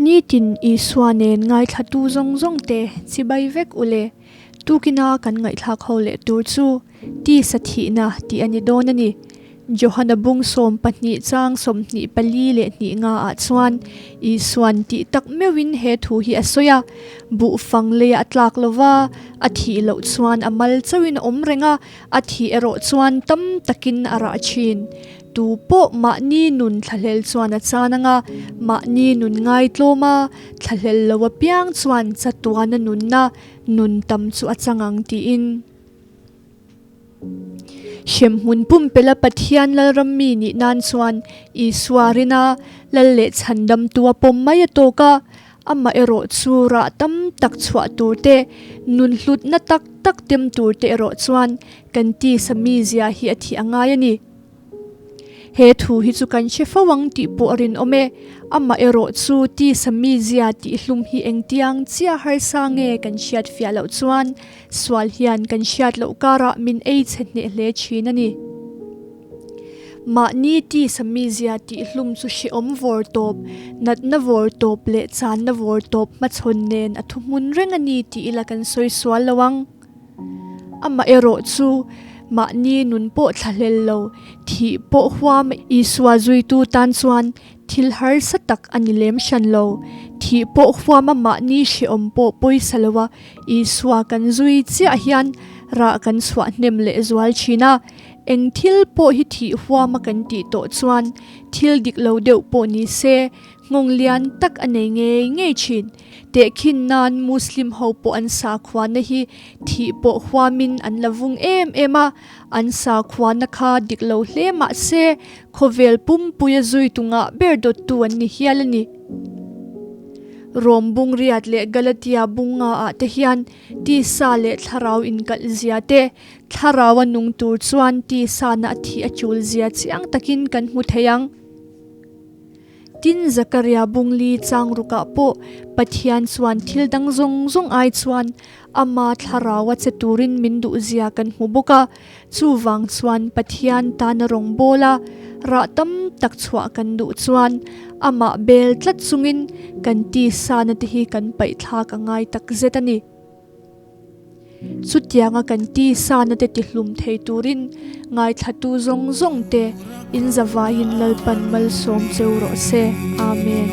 Nitin Isua nen ngaithlatu zawng zawng te chibai vek u le. Tukina kan ngaihthlak ho leh tur chu tisa thihna tih a ni dawn a ni. Johana bung 12 chang 24 leh hnih nga ah chuan Isuan tih tak meuhin he thu hi a sawi a, buh fang lei a tlak lova, a thih loh chuan a mal chauhin a awm reng a, a thih erawh chuan tam takin a rah thin. Tu pawh mahni nun thlahlel chuan a chan ang a, mahni nun ngaitlawm a, thlahlel lo apiang chuan chatuana nunna nun tam chu a chang ang tiin. Hremhmun pumpelh a Pathian Lalram mi nih nan chuan Isua rina Lal leh Chhandamtu a pawm mai a tawk a, amaherawh chu rah tam tak chhuah tur te, nun hlutna tak tak tem tur te erawh chuan kan tisa mizia hi a thih a ngai a ni. He thu hi chu kan hre fo ang tih pawh a rinawm e. Amaherawh chu tisa mizia tih hlum hi engtiang chiah harsa nge kan hriat fiah loh chuan sual hian kan hriat loh karah min ei chhe hneh hle thin a ni. Mahni tisa mizia tih hlum chu hrehawm vawr tawp, natna vawr tawp leh channa vawr tawp hmachhawn nen a thuhmun reng a ni tih ila kan sawi sual lo ang. Amaherawh chu mahni nun pawh thlahlel lo, thih pawh huam Isua zuitu tan chuan thil harsa tak a ni lem hran lo. Thih pawh huama mahni hrehawm pawh pawisa loa Isua kan zui chiah hian rah kan chhuah hnem leh zual thin a. Eng thil pawh hi thih huama kan tih tawh chuan thil dik lo deuh pawh ni se nghawng lian tak a nei ngei ngei thin. Tehkhin nan Muslim ho pawh an sakhuana hi thih pawh huamin an la vung em em a, an sakhuana kha dik lo hle mah se khawvel pumpuia zui tungah ber dawttu an ni hial a ni. Rom bungriat leh Galatia bunga ah te hian tisa leh thlarau inkalh zia te, thlarau a nung tur chuan tisa na a thih a tul zia chiang takin kan hmu thei ang. Tin, Zakaria bungli chang rukah pawh Pathian chuan thil dang zawng zawng ai chuan ama thlarau a che turin min duhzia kan hmu bawk a. Chuvang chuan Pathian tana rawngbawla rah tam tak chhuah kan duh chuan amah bel tlat chungin kan tisana te hi kan paihthlak a ngai takzet a ni. Chutianga kan tisana te tihlum thei turin ngaithlatu zawng zawng te in zavaiin Lalpan malsawm cheu rawh se. Amen.